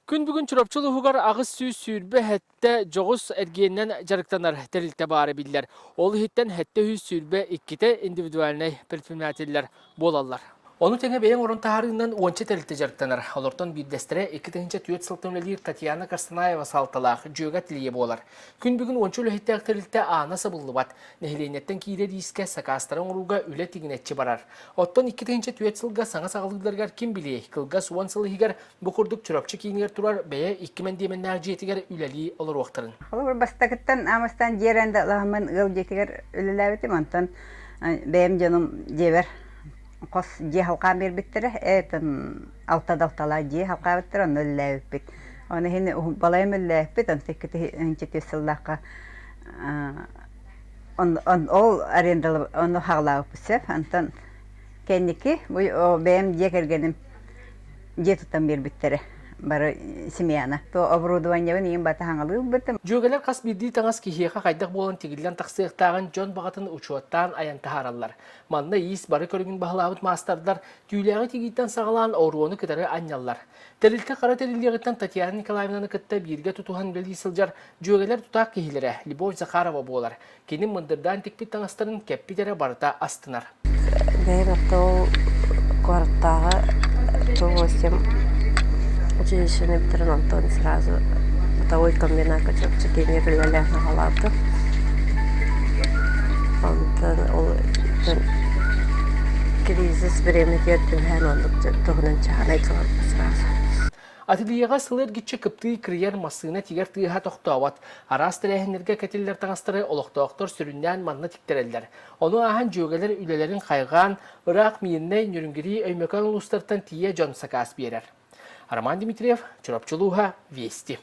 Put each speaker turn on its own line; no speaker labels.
Күн бүгүн Чурапчы улууһугар 827 дьоҕус эргиэнинэн дьарыктанар тэрилтэ баара биллэр. Ол иһиттэн 722-тэ индивидуальнай предпринимателлэр буолаллар. Ону тэҥэ бэйэҥ орон таһаарыынан уонча тэрилтэ дьарыктанар. Олортон биирдэстэрэ 2004 сылтан үлэлиир Татьяна Карсанаева салталаах Дьүөгэ ателье буолар. Күн бүгүн уонча үлэһиттээх тэрилтэ аана сабыллыбат. Нэһилиэнньэттэн киирэр иискэ сакаастары оҥорууга үлэ тигинэччи барар. Оттон 2004 сылга саҥа саҕалыылларыгар ким билиэй, кылгас уон сыл иһигэр Бу курдук Чурапчы киинигэр турар бэйэ икки мэндиэмэннээх дьиэтигэр үлэлии олоруохтарын.
Холобур, бастакыттан аамастаан дьиэ эрэнде лаһаммын ыал дьиэтигэр үлэлээбитим. Онтон бэйэм дьонум дьиэбэр хос дьиэ халҕаан биэрбиттэрэ. Этэн алта далталаа дьиэ халҕаабыттара, онно үлэлээбиппит. Оны иһин балайым үлэлээбиппит, онто икки сыллаахха ол арендалы ону хаҕалаабыппыт сөп. Онтон кэнники бу бэйэм дьиэ кэргэним дьиэ туттан биэрбиттэрэ бары семьяна. То оборудованиебын ийэм бата хаҥалыы ылбытым.
Дьүөгэлэр хас биирдии таҥас киһиэхэ хайдах буолан тигиллэн тахсыахтааҕын дьон баҕатын учуоттаан айан таһаараллар. Манна иис бары көрүҥүн баһылаабыт маастардар түүлээҕи тигииттэн саҕалаан оруону кытары анньаллар. Тэрилтэ хара тэриллиэҕиттэн Татьяна Николаевнаны кытта бииргэ тутуһан үлэлии сылдьар дьүөгэлэр тутаах киһилэрэ Любовь Захарова буолар. Кини мындырдаан тикпит таҥастарын кэппит эрэ барыта астынар.
Бэйэм оттон куораттааҕы 108 училищены бүтэрэн онтон сразу бытовой комбинакка чопчу кииҥҥэ үлэлээн саҕалаабытым. Онтон ол кризис бириэмэтигэр түбэһэн оннук туһунан чааһынай кыларбыт сразу.
Ательеҕа сылы эргиччи кыптыый кырыйар массыына тигэр тыаһа тохтообот. Араас тэрээһиннэргэ кэтиллэр таҥастары олохтоохтор сүрүннээн манна тиктэрэллэр. Ону ааһан дьүөгэлэр үлэлэрин хайҕаан, ыраах Миирнэй, Ньүрүҥгирии, Өймөкөөн улуустартан тиийэ дьон сакаас биэрэр. Роман Дмитриев, Чурапчы улууһа, Вести.